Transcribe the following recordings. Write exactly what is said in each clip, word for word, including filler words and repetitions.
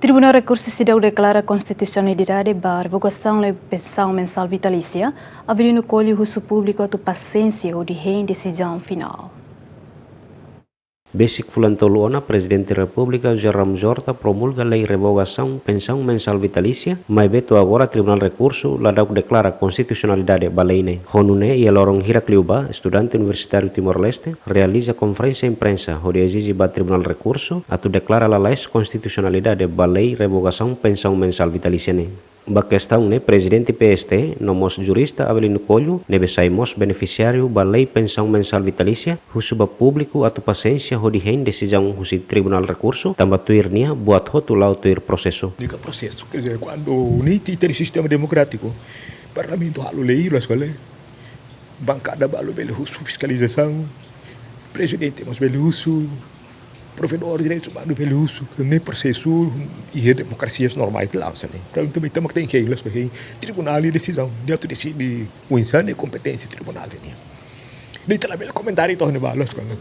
Tribunál Rekursu seidauk deklara konstitusionalidade ba revogasaun lei pensaun mensál vitalísia, Avelino Coelho husu públiku atu pasiénsia hodi hein desizaun finál. Besik fulan tolu ona, Prezidente Repúblika José Ramos Horta promulga lei revogasaun pensaun mensál vitalísia, maibé to'o agora Tribunál Rekursu ladauk deklara konstitusionalidade ba lei ne'e. Ho nune'e iha loron hirak liubá, estudante universitáriu Timor-Leste realiza konferénsia imprensa hodi ezije ba Tribunál Rekursu atu deklara lalais konstitusionalidade ba lei revogasaun pensaun mensál vitalísia ne'e. Ba kestaun ne'e, Prezidente P S T no mós jurista Avelino Coelho, ne'ebé sai mós benefisiáriu ba lei pensaun mensál vitalísia, husu ba públiku atu pasiénsia hodi hein desizaun husi Tribunál Rekursu, tanba tuir nia buat hotu la'o tuir prosesu. Diga prosesu, quer dizer, kuandu ne'e ita iha sistema demokrátiku, Parlamentu halo lei, loos ka lae, bankada balu bele husu fiskalizasaun, Prezidente mós bele husu, provedór direitus umanus bele husu, ne'e prosesu iha demokrasias normais la'o hanesan ne'e. Entaun, ita mak tenke hein, loos ka lae, tribunál nia desizaun, nia atu deside oinsá ne'e kompeténsia tribunál nian. Ne'e ita labele komentáriu to'o ne'ebá, loos ka lae.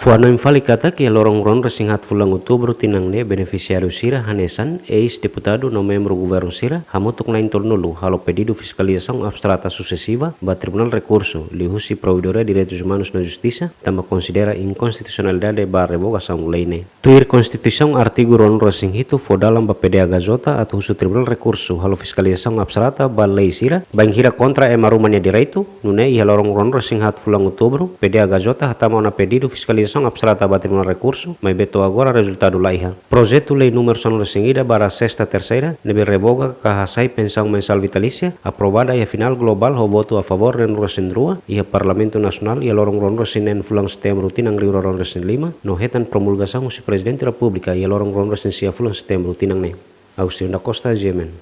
Fó-hanoin fali katak iha loron ruanulu-resin-haat fulan Outubru tinan ne'e, benefisiáriu sira hanesan eis-deputadu no membru governu sira hamutuk na'in-tolunulu halo pedidu fiskalizasaun abstrata susesiva ba Tribunál Rekursu, liuhusi Provederia Direitus Umanus no Justisa, tanba konsidera inkonstitusionalidade ba revogasaun lei ne'e. Tuir Konstituisaun artigu ruanulu-resin-hitu fó dalan ba P D H K J atu husu Tribunál Rekursu halo fiskalizasaun abstrata ba lei sira, bainhira kontra ema ruma nia direitu, nune'e iha loron ruanulu-resin-haat fulan Outubru, P D H K J hatama ona pedidu fiskalizasaun abstrata ba Tribunál Rekursu, maibé to'o agora rezultadu laiha. Projetu lei númeru sanulu-resin-ida barra sesta terseira, ne'ebé revoga ka hasai pensaun mensál vitalísia, aprovada iha final globál ho votu a favór neenulu-resin-rua iha Parlamentu Nasionál iha loron ruanulu-resin-neen fulan Setembru tinan rihun rua ruanulu-resin-lima, no hetan promulgasaun husi Prezidente Repúblika iha loron ruanulu-resin-sia fulan Setembru tinan ne'e. Agostinho da Costa, G M N.